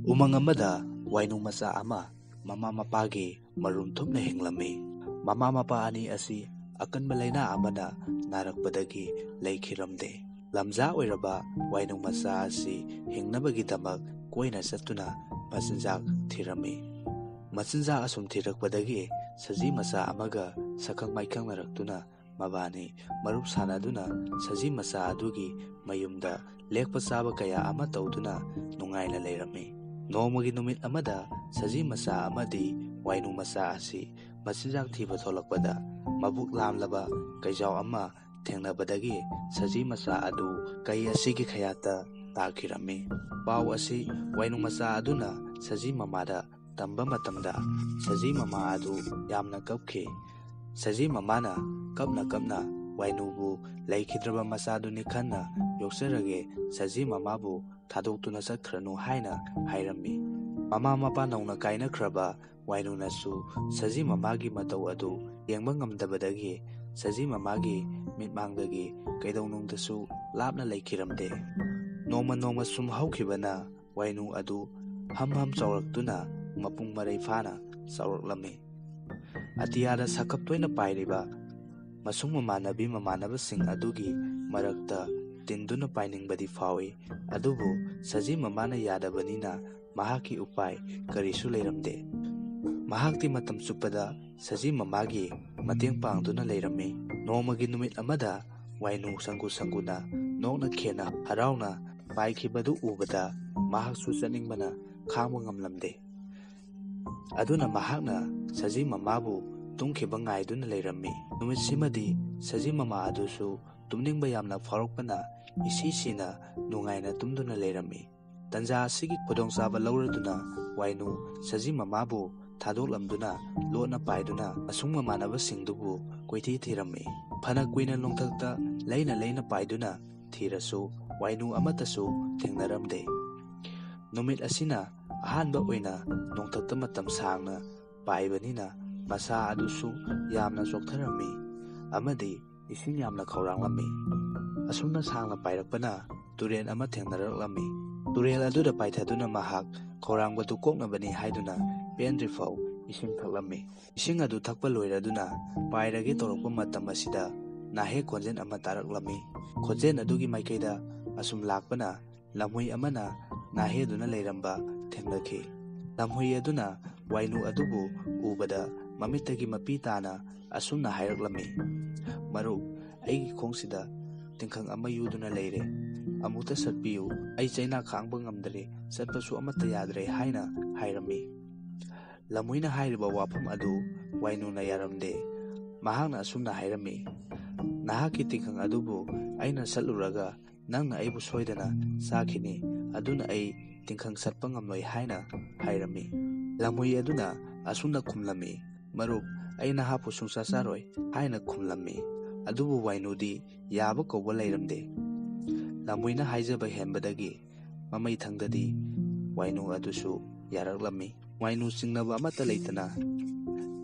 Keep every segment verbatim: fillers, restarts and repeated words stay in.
ꯎꯃꯪ ꯑꯃꯗ ꯋꯥꯏꯅꯨ ꯃꯆꯥ ꯑꯃ ꯃꯃꯥ ꯃꯄꯥꯒꯤ ꯃꯔꯨꯝ ꯊꯨꯞꯅ ꯍꯤꯡꯂꯝꯃꯤ꯫ ꯃꯃꯥ ꯃꯄꯥ ꯑꯅꯤ ꯑꯁꯤ ꯑꯀꯟꯕ ꯂꯥꯏꯅꯥ ꯑꯃꯅ ꯅꯥꯔꯛꯄꯗꯒꯤ ꯂꯩꯈꯤꯔꯝꯗꯦ꯫ ꯂꯝꯖꯥ ꯑꯣꯏꯔꯕ ꯋꯥꯏꯅꯨ ꯃꯆꯥ ꯑꯁꯤ ꯍꯤꯡꯅꯕꯒꯤꯗꯃꯛ ꯀꯣꯏꯅ ꯆꯠꯇꯨꯅ ꯃꯆꯤꯟꯖꯥꯛ ꯊꯤꯔꯝꯃꯤ꯫ ꯃꯆꯤꯟꯖꯥꯛ ꯑꯁꯨꯝ ꯊꯤꯔꯛꯄꯗꯒꯤ ꯁꯖꯤ ꯃꯆꯥ ꯑꯃꯒ ꯁꯛꯈꯪ ꯃꯥꯏꯈꯪꯅꯔꯛꯇꯨꯅ ꯃꯕꯥꯅꯤ ꯃꯔꯨꯞ ꯁꯥꯟꯅꯗꯨꯅ ꯁꯖꯤ ꯃꯆꯥ ꯑꯗꯨꯒꯤ ꯃꯌꯨꯝꯗ ꯂꯦꯛꯄ ꯆꯥꯕ ꯀꯌꯥ ꯑꯃ ꯇꯧꯗꯨꯅ ꯅꯨꯡꯉꯥꯏꯅ ꯂꯩꯔꯝꯃꯤ꯫ ꯅꯣꯡꯃꯒꯤ ꯅꯨꯃꯤꯠ ꯑꯃꯗ ꯁꯖꯤ ꯃꯆꯥ ꯑꯃꯗꯤ ꯋꯥꯏꯅꯨ ꯃꯆꯥ ꯑꯁꯤ ꯃꯆꯤꯟꯖꯥꯛ ꯊꯤꯕ ꯊꯣꯛꯂꯛꯄꯗ ꯃꯕꯨꯛ ꯂꯥꯝꯂꯕ ꯀꯩꯖꯥꯎ ꯑꯃ ꯊꯦꯡꯅꯕꯗꯒꯤ ꯁꯖꯤ ꯃꯆꯥ ꯑꯗꯨ ꯀꯩ ꯑꯁꯤꯒꯤ ꯈꯌꯥꯠꯇ ꯇꯥꯈꯤꯔꯝꯃꯤ꯫ ꯄꯥꯎ ꯑꯁꯤ ꯋꯥꯏꯅꯨ ꯃꯆꯥ ꯑꯗꯨꯅ ꯁꯖꯤ ꯃꯃꯥꯗ ꯇꯝꯕ ꯃꯇꯝꯗ ꯁꯖꯤ ꯃꯃꯥ ꯑꯗꯨ ꯌꯥꯝꯅ ꯀꯞꯈꯤ꯫ ꯁꯖꯤ ꯃꯃꯥꯅ ꯀꯞꯅ ꯀꯞꯅ ꯋꯥꯏꯅꯨꯕꯨ ꯂꯩꯈꯤꯗ꯭ꯔꯕ ꯃꯆꯥꯗꯨꯅꯤ ꯈꯟꯅ ꯌꯣꯛꯆꯔꯒꯦ, ꯁꯖꯤ ꯃꯃꯥꯕꯨ ꯊꯥꯗꯣꯛꯇꯨꯅ ꯆꯠꯈ꯭ꯔꯅꯨ ꯍꯥꯏꯅ ꯍꯥꯏꯔꯝꯃꯤ꯫ ꯃꯃꯥ ꯃꯄꯥ ꯅꯧꯅ ꯀꯥꯏꯅꯈ꯭ꯔꯕ ꯋꯥꯏꯅꯨꯅꯁꯨ ꯁꯖꯤ ꯃꯃꯥꯒꯤ ꯃꯇꯧ ꯑꯗꯨ ꯌꯦꯡꯕ ꯉꯝꯗꯕꯗꯒꯤ ꯁꯖꯤ ꯃꯃꯥꯒꯤ ꯃꯤꯠꯃꯥꯡꯗꯒꯤ ꯀꯩꯗꯧꯅꯨꯡꯗꯁꯨ ꯂꯥꯞꯅ ꯂꯩꯈꯤꯔꯝꯗꯦ꯫ ꯅꯣꯡꯃ ꯅꯣꯡꯃ ꯁꯨꯝ ꯍꯧꯈꯤꯕꯅ ꯋꯥꯏꯅꯨ ꯑꯗꯨ ꯍꯝ ꯍꯝ ꯆꯥꯎꯔꯛꯇꯨꯅ ꯃꯄꯨꯡ ꯃꯔꯩ ꯐꯥꯅ ꯆꯥꯎꯔꯛꯂꯝꯃꯤ꯫ ꯑꯇꯤꯌꯥꯗ ꯁꯥꯈꯞ ꯇꯣꯏꯅ ꯄꯥꯏꯔꯤꯕ ꯃꯁꯨꯡ ꯃꯃꯥꯟꯅꯕꯤ ꯃꯃꯥꯟꯅꯕꯁꯤꯡ ꯑꯗꯨꯒꯤ ꯃꯔꯛꯇ ꯇꯤꯟꯗꯨꯅ ꯄꯥꯏꯅꯤꯡꯕꯗꯤ ꯐꯥꯎꯏ, ꯑꯗꯨꯕꯨ ꯁꯖꯤ ꯃꯃꯥꯅ ꯌꯥꯗꯕꯅꯤꯅ ꯃꯍꯥꯛꯀꯤ ꯎꯄꯥꯏ ꯀꯔꯤꯁꯨ ꯂꯩꯔꯝꯗꯦ꯫ ꯃꯍꯥꯛꯇꯤ ꯃꯇꯝ ꯆꯨꯞꯄꯗ ꯁꯖꯤ ꯃꯃꯥꯒꯤ ꯃꯇꯦꯡ ꯄꯥꯡꯗꯨꯅ ꯂꯩꯔꯝꯃꯤ꯫ ꯅꯣꯡꯃꯒꯤ ꯅꯨꯃꯤꯠ ꯑꯃꯗ ꯋꯥꯏꯅꯨ ꯁꯪꯒꯨ ꯁꯪꯒꯨꯅ ꯅꯣꯛꯅ ꯈꯦꯅ ꯍꯔꯥꯎꯅ ꯄꯥꯏꯈꯤꯕꯗꯨ ꯎꯕꯗ ꯃꯍꯥꯛꯁꯨ ꯆꯠꯅꯤꯡꯕꯅ ꯈꯥꯡꯕ ꯉꯝꯂꯝꯗꯦ꯫ ꯑꯗꯨꯅ ꯃꯍꯥꯛꯅ ꯁꯖꯤ ꯃꯃꯥꯕꯨ ꯇꯨꯝꯈꯤꯕ ꯉꯥꯏꯗꯨꯅ ꯂꯩꯔꯝꯃꯤ꯫ ꯅꯨꯃꯤꯠꯁꯤꯃꯗꯤ ꯁꯖꯤ ꯃꯃꯥ ꯑꯗꯨꯁꯨ ꯇꯨꯝꯅꯤꯡꯕ ꯌꯥꯝꯅ ꯐꯥꯎꯔꯛꯄꯅ ꯏꯁꯤ ꯁꯤꯅ ꯅꯨꯡꯉꯥꯏꯅ ꯇꯨꯝꯗꯨꯅ ꯂꯩꯔꯝꯃꯤ꯫ ꯇꯟꯖꯥ ꯑꯁꯤꯒꯤ ꯈꯨꯗꯣꯡꯆꯥꯕ ꯂꯧꯔꯗꯨꯅ ꯋꯥꯏꯅꯨ ꯁꯖꯤ ꯃꯃꯥꯕꯨ ꯊꯥꯗꯣꯛꯂꯝꯗꯨꯅ ꯂꯣꯠꯅ ꯄꯥꯏꯗꯨꯅ ꯑꯁꯨꯡ ꯃꯃꯥꯟꯅꯕꯁꯤꯡꯗꯨꯕꯨ ꯀꯣꯏꯊꯤ ꯊꯤꯔꯝꯃꯤ꯫ ꯐꯅ ꯀꯨꯏꯅ ꯅꯣꯡꯊꯛꯇ ꯂꯩꯅ ꯂꯩꯅ ꯄꯥꯏꯗꯨꯅ ꯊꯤꯔꯁꯨ ꯋꯥꯏꯅꯨ ꯑꯃꯠꯇꯁꯨ ꯊꯦꯡꯅꯔꯝꯗꯦ꯫ ꯅꯨꯃꯤꯠ ꯑꯁꯤꯅ ꯑꯍꯥꯟꯕ ꯑꯣꯏꯅ ꯅꯣꯡꯊꯛꯇ ꯃꯇꯝ ꯁꯥꯡꯅ ꯄꯥꯏꯕꯅꯤꯅ ꯃꯁꯥ ꯑꯗꯨꯁꯨ ꯌꯥꯝꯅ ꯆꯣꯛꯊꯔꯝꯃꯤ ꯑꯃꯗꯤ ꯏꯁꯤꯡ ꯌꯥꯝꯅ ꯈꯧꯔꯥꯡꯂꯝꯃꯤ꯫ ꯑꯁꯨꯝꯅ ꯁꯥꯡꯅ ꯄꯥꯏꯔꯛꯄꯅ ꯇꯨꯔꯦꯜ ꯑꯃ ꯊꯦꯡꯅꯔꯛꯂꯝꯃꯤ꯫ ꯇꯨꯔꯦꯜ ꯑꯗꯨꯗ ꯄꯥꯏꯊꯗꯨꯅ ꯃꯍꯥꯛ ꯈꯧꯔꯥꯡꯕꯗꯨ ꯀꯣꯛꯅꯕꯅꯤ ꯍꯥꯏꯗꯨꯅ ꯄꯦꯟꯗ꯭ꯔꯤꯐꯥꯎ ꯏꯁꯤꯡ ꯊꯛꯂꯝꯃꯤ꯫ ꯏꯁꯤꯡ ꯑꯗꯨ ꯊꯛꯄ ꯂꯣꯏꯔꯗꯨꯅ ꯄꯥꯏꯔꯒꯦ ꯇꯧꯔꯛꯄ ꯃꯇꯝ ꯑꯁꯤꯗ ꯅꯥꯍꯦꯛ ꯈꯣꯟꯖꯦꯜ ꯑꯃ ꯇꯥꯔꯛꯂꯝꯃꯤ꯫ ꯈꯣꯟꯖꯦꯜ ꯑꯗꯨꯒꯤ ꯃꯥꯏꯀꯩꯗ ꯑꯁꯨꯝ ꯂꯥꯛꯄꯅ ꯂꯝꯍꯨꯏ ꯑꯃꯅ ꯅꯥꯍꯦꯗꯨꯅ ꯂꯩꯔꯝꯕ ꯊꯦꯡꯅꯈꯤ꯫ ꯂꯝꯍꯨꯏ ꯑꯗꯨꯅ ꯋꯥꯏꯅꯨ ꯑꯗꯨꯕꯨ ꯎꯕꯗ ꯃꯃꯤꯠꯇꯒꯤ ꯃꯄꯤ ꯇꯥꯅ ꯑꯁꯨꯝꯅ ꯍꯥꯏꯔꯛꯂꯝꯃꯤ, "ꯃꯔꯨꯞ, ꯑꯩꯒꯤ ꯈꯣꯡꯁꯤꯗ ꯇꯤꯡꯈꯪ ꯑꯃ ꯌꯨꯗꯨꯅ ꯂꯩꯔꯦ꯫ ꯑꯃꯨꯛꯇ ꯁꯠꯄꯤꯌꯨ꯫ ꯑꯩ ꯆꯩꯅꯥ ꯈꯥꯡꯕ ꯉꯝꯗ꯭ꯔꯦ꯫ ꯆꯠꯄꯁꯨ ꯑꯃꯠꯇ ꯌꯥꯗ꯭ꯔꯦ" ꯍꯥꯏꯅ ꯍꯥꯏꯔꯝꯃꯤ꯫ ꯂꯝꯍꯨꯏꯅ ꯍꯥꯏꯔꯤꯕ ꯋꯥꯐꯝ ꯑꯗꯨ ꯋꯥꯏꯅꯨꯅ ꯌꯥꯔꯝꯗꯦ꯫ ꯃꯍꯥꯛꯅ ꯑꯁꯨꯝꯅ ꯍꯥꯏꯔꯝꯃꯤ, "ꯅꯍꯥꯛꯀꯤ ꯇꯤꯡꯈꯪ ꯑꯗꯨꯕꯨ ꯑꯩꯅ ꯁꯠꯂꯨꯔꯒ ꯅꯪꯅ ꯑꯩꯕꯨ ꯁꯣꯏꯗꯅ ꯆꯥꯈꯤꯅꯤ, ꯑꯗꯨꯅ ꯑꯩ ꯇꯤꯡꯈꯪ ꯁꯠꯄ ꯉꯝꯂꯣꯏ" ꯍꯥꯏꯅ ꯍꯥꯏꯔꯝꯃꯤ꯫ ꯂꯝꯍꯨꯏ ꯑꯗꯨꯅ ꯑꯁꯨꯝꯅ ꯈꯨꯝꯂꯝꯃꯤ, "ꯃꯔꯨꯞ, ꯑꯩ ꯅꯍꯥꯛꯄꯨ ꯁꯨꯡꯆꯥ ꯆꯥꯔꯣꯏ" ꯍꯥꯏꯅ ꯈꯨꯝꯂꯝꯃꯤ꯫ ꯑꯗꯨꯕꯨ ꯋꯥꯏꯅꯨꯗꯤ ꯌꯥꯕ ꯀꯧꯕ ꯂꯩꯔꯝꯗꯦ꯫ ꯂꯝꯍꯨꯏꯅ ꯍꯥꯏꯖꯕ ꯍꯦꯟꯕꯗꯒꯤ ꯃꯃꯩ ꯊꯪꯗꯗꯤ ꯋꯥꯏꯅꯨ ꯑꯗꯨꯁꯨ ꯌꯥꯔꯛꯂꯝꯃꯤ꯫ ꯋꯥꯏꯅꯨ ꯆꯤꯡꯅꯕ ꯑꯃꯠꯇ ꯂꯩꯇꯅ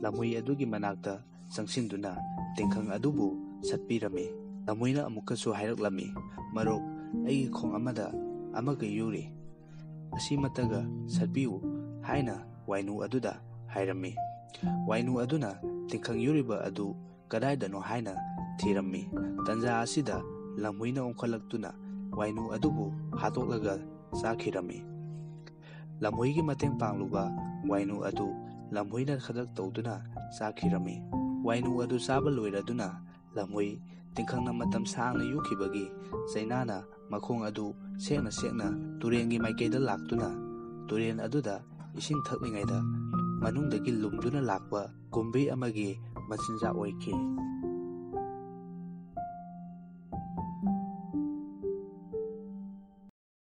ꯂꯝꯍꯨꯏ ꯑꯗꯨꯒꯤ ꯃꯅꯥꯛꯇ ꯆꯪꯁꯤꯟꯗꯨꯅ ꯇꯤꯡꯈꯪ ꯑꯗꯨꯕꯨ ꯁꯠꯄꯤꯔꯝꯃꯤ꯫ ꯂꯝꯍꯨꯏꯅ ꯑꯃꯨꯛꯀꯁꯨ ꯍꯥꯏꯔꯛꯂꯝꯃꯤ, "ꯃꯔꯨꯞ, ꯑꯩꯒꯤ ꯈꯣꯡ ꯑꯃꯗ ꯑꯃꯒ ꯌꯨꯔꯤ, ꯑꯁꯤꯃꯇꯒ ꯁꯠꯄꯤꯌꯨ" ꯍꯥꯏꯅ ꯋꯥꯏꯅꯨ ꯑꯗꯨꯗ ꯍꯥꯏꯔꯝꯃꯤ꯫ ꯋꯥꯏꯅꯨ ꯑꯗꯨꯅ ꯇꯤꯡꯈꯪ ꯌꯨꯔꯤꯕ ꯑꯗꯨ ꯀꯗꯥꯏꯗꯅꯣ ꯍꯥꯏꯅ ꯊꯤꯔꯝꯃꯤ꯫ ꯇꯟꯖꯥ ꯑꯁꯤꯗ ꯂꯝꯍꯨꯏꯅ ꯑꯣꯟꯈꯠꯂꯛꯇꯨꯅ ꯋꯥꯏꯅꯨ ꯑꯗꯨꯕꯨ ꯍꯥꯠꯇꯣꯛꯂꯒ ꯆꯥꯈꯤꯔꯝꯃꯤ꯫ ꯂꯝꯍꯨꯏꯒꯤ ꯃꯇꯦꯡ ꯄꯥꯡꯂꯨꯕ ꯋꯥꯏꯅꯨ ꯑꯗꯨ ꯂꯝꯍꯨꯏꯅ ꯈꯗꯛ ꯇꯧꯗꯨꯅ ꯆꯥꯈꯤꯔꯝꯃꯤ꯫ ꯋꯥꯏꯅꯨ ꯑꯗꯨ ꯆꯥꯕ ꯂꯣꯏꯔꯗꯨꯅ ꯂꯝꯍꯨꯏ ꯇꯤꯡꯈꯪꯅ ꯃꯇꯝ ꯁꯥꯡꯅ ꯌꯨꯈꯤꯕꯒꯤ ꯆꯩꯅꯥꯅ ꯃꯈꯣꯡ ꯑꯗꯨ ꯁꯦꯛꯅ ꯁꯦꯛꯅ ꯇꯨꯔꯦꯟꯒꯤ ꯃꯥꯏꯀꯩꯗ ꯂꯥꯛꯇꯨꯅ ꯇꯨꯔꯦꯟ ꯑꯗꯨꯗ ꯏꯁꯤꯡ ꯊꯛꯂꯤꯉꯩꯗ ꯃꯅꯨꯡꯗꯒꯤ ꯂꯨꯝꯗꯨꯅ ꯂꯥꯛꯄ ꯒꯨꯝꯕꯤ ꯑꯃꯒꯤ ꯃꯆꯤꯟꯖꯥꯛ ꯑꯣꯏꯈꯤ꯫